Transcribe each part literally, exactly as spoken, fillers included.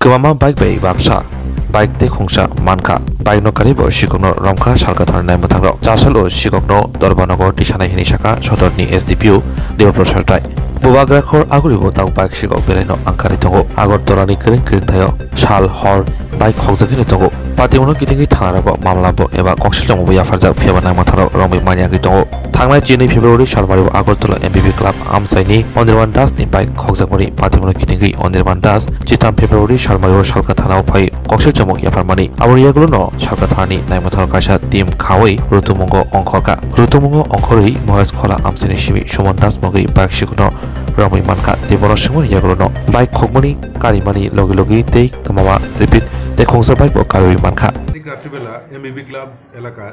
Kwbangma bike bai baksa bike tei khungsa mankha. Bike no karwi bo sikokno romkha salka thani naimwthangrok. Chasalo sikokno Dorbanogo tisanai hwnwi sakha sodorni S D P O Debaprasad Rai. Bubagra khor aguribo tak bike sikok belaino angkarwi tongo. Agartala ni kwrwng kwrwng thaio sal hor bike khokjagwi tongo. Patimungno kitingwi thanarogo mamla bo eba koksil chongmung bo yapharjak, phiyaba naimwthangrok romwi manyagwi tongo. Thangnai chini February salmario Agartala M B B Club amchaini Anirban Das ni bike khokjakmani patimungno kitingwi Anirban Das chitham February salmario Salka thana o phai koksil chongmung yapharmani. Aboni yagulono Salka thanani naimwthang kaisa team khawi rutumungo ongkhorkha. Rutumungo ongkhorwi Mohesh Khola amchaini simi Suman Das mungwi bike sikokno romwi mankha tei bono swngmani yagulono bike khokmani karimani logi logi tei kwmama repeat tei khungsa bike bo karwi mankha. ঠিক রাত্রিবেলা এমবিবি ক্লাব এলাকার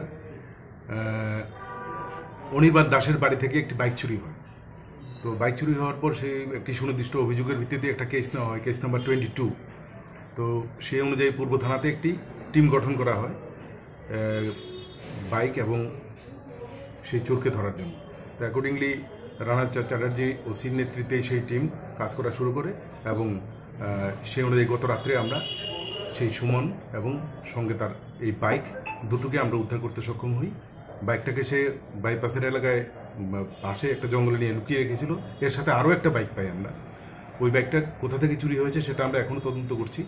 আহ, অনির্বাণ দাসের বাড়ি থেকে একটি বাইক চুরি হয়। তো বাইক চুরি হওয়ার পর সেই একটি সুনির্দিষ্ট অভিযোগের ভিত্তিতে একটা কেস নেওয়া হয়, কেস নাম্বার টোয়েন্টি টু। তো সেই অনুযায়ী পূর্ব থানাতে একটি টিম গঠন করা হয় আহ, বাইক এবং সেই চোরকে ধরার জন্য। তো অ্যাকর্ডিংলি রানা চা- চ্যাটার্জি ওসির নেতৃত্বে সেই টিম কাজ করা শুরু করে এবং আহ, সেই অনুযায়ী গত রাত্রে আমরা সেই সুমন এবং সঙ্গে তার এই বাইক দুটোকে আমরা উদ্ধার করতে সক্ষম হই। বাইকটাকে সে বাইপাসের এলাকায়, উম, পাশে একটা জঙ্গলে নিয়ে লুকিয়ে রেখেছিল। এর সাথে আরও একটা বাইক পাই আমরা। ওই বাইকটা কোথা থেকে চুরি হয়েছে সেটা আমরা এখনও তদন্ত করছি।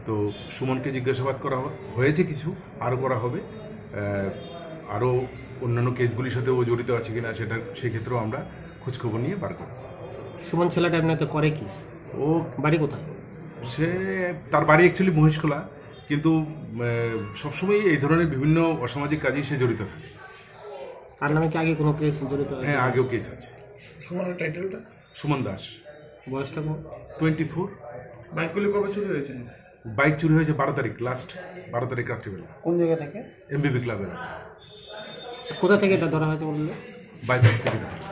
তো সুমনকে জিজ্ঞাসাবাদ করা হ- হয়েছে কিছু, আরও করা হবে। আহ, আরও অন্যান্য কেসগুলির সাথে ও জড়িত আছে কিনা সেটা, সেক্ষেত্রেও আমরা খোঁজখবর নিয়ে বার করব। সুমন ছেলেটা এমনিতে করে কি? ও বাড়ি কোথায়? সে, তার বাড়ি অ্যাকচুয়ালি মহেশখোলা, কিন্তু আহ, সবসময় এই ধরনের বিভিন্ন অসামাজিক কাজে সে জড়িত থাকে। তার নামে কি আগে কোনো কেস জড়িত আছে? হ্যাঁ, আগেও কেস আছে। সুমনের টাইটেলটা? সুমন দাস। বয়সটা কত? Twenty four. বাইকগুলি কবে চুরি হয়েছিল? বাইক চুরি হয়েছে বারো তারিখ, লাস্ট বারো তারিখ রাত্রিবেলা। কোন জায়গা থেকে? এমবিবি ক্লাবে। কোথা থেকে এটা ধরা হয়েছে বললে? বাইপাস থেকে ধরা।